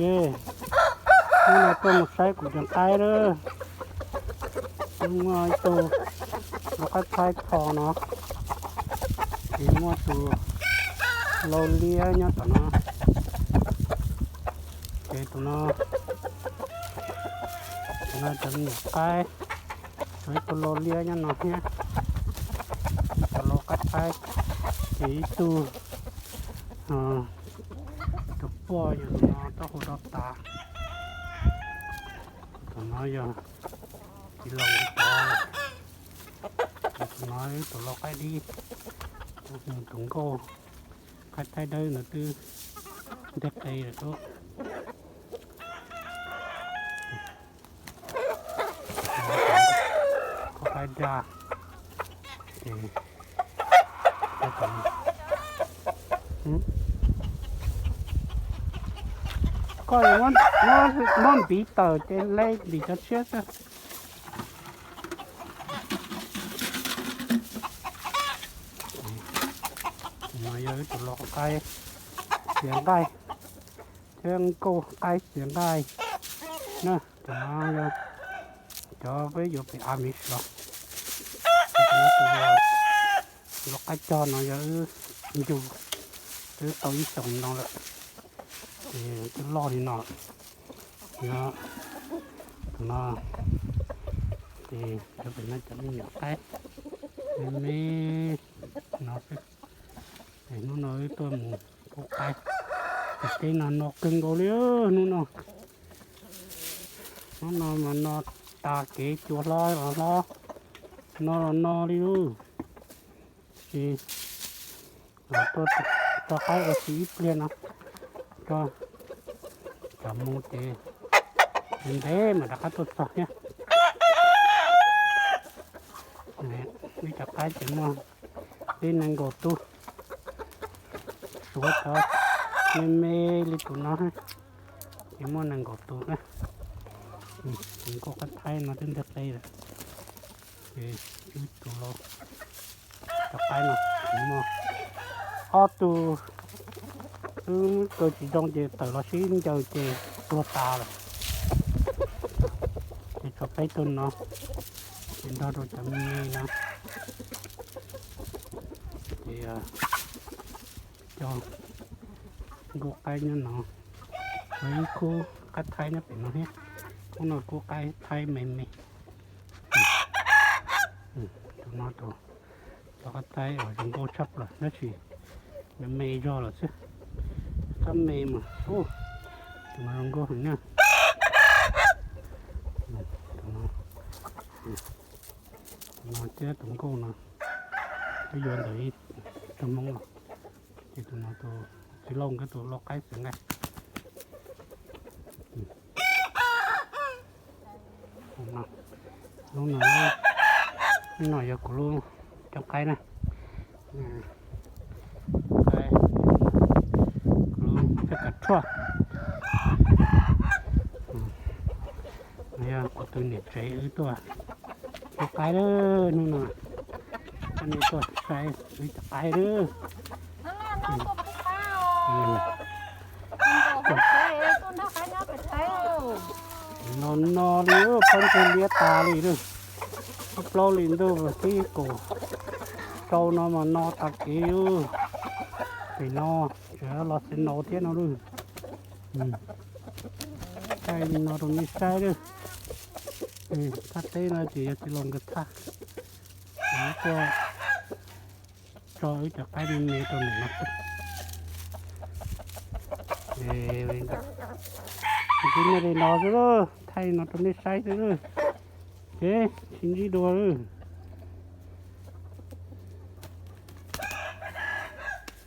Hnub no tuaj mus saib kuv cov qaib lawm. Muaj ib tug lau qaib thaib tho no, ces muaj tus lau liab nyob tom no. Ces tus no, tus no cov me nyuam qaib, ib tug lau liab nyob no thiab, ib tug lau qaib thaib, ces ib tug, tus poj yog tus no rau hauv rau tas. Tus no yog txiv laus tod, tus no ib tus lau qaib dib, tus nkauj qaib thaib dawb ntawd twb nteg qe lawm. Koj qaib daj, ces koj muab npiv tawm ces le ntim cov tshiab xwb. No yog ib tus lau qaib xiav nqaij thiab nkauj qaib xiav nqaij na. Cov no yog cov peb yuav pem av miv los. Tus lau qaib cog no yog wb ncug, twb tau ib xyoos no lawm, ces twb loj li no lawm. Yog tus no, ces yuav pem no cov me nyuam qaib me me no xwb. Es hnub no wb tuaj mus pub qaib, ces teb no no kawg nkaus li hnub no. Hnub no mas no tas kev cua hlob los hlob, no los no li lauj. Ces los tuaj tso qaib ua si ib pliag no, tso cov mus ces ntev ntev mas rov qab tuaj txog thiab. Ib cov qaib ces muaj li nees nkaum tus, suav cov me me li tus no ces muaj nees nkaum tus na. Tus nkauj qaib thaib no twb nteg qe lawm, ces ib tus los cov qaib no muaj ob tug, wb kaw tsis zoo ces tawm los sib ncaws ces tuag tas lawm. Ces tshuav peb tug no, ces nrog rau cov me me no. Ces cov nkauj qaib nyob no, ib khub qaib thaib nyob pem no thiab. Khub no khub qaib thaib me me. Tus no tus lau qaib thaib uas zoo nkauj tshaj plaws tab sis me me zog lawm xwb. Tab me mas, tus no zoo nkauj heev na. Tus no thiab tus nkauj no, twb yuav ntawm ib tug hmoob los. Ces tus no tus txiv laus nkawd tus lau qaib xwb nqaij. Lub no, lub no yog kuv lub coob qaib na. Kuv lub coob kav tshuaj. Yog kuv tus niam tsev wb tuaj pub qaib lawm hnub no, tuaj saib wb cov qaib lawm. No no li, phob ntseg liab tas li lawm. Ob plaub hlis ntuj tib kaum rau no mas no tas kev. Pem no tseem los xev no thiab no lawm. Thaij li no rau nej saib lawm. Thaj teb no ces yog txiv laus nkawd thaj. Kuv tuaj tso wb cov qaib me me rau ntawm no xwb. Ces nej li no xwb, thaij li no rau nej saib xwb. Ces sib ntsib dua lawm.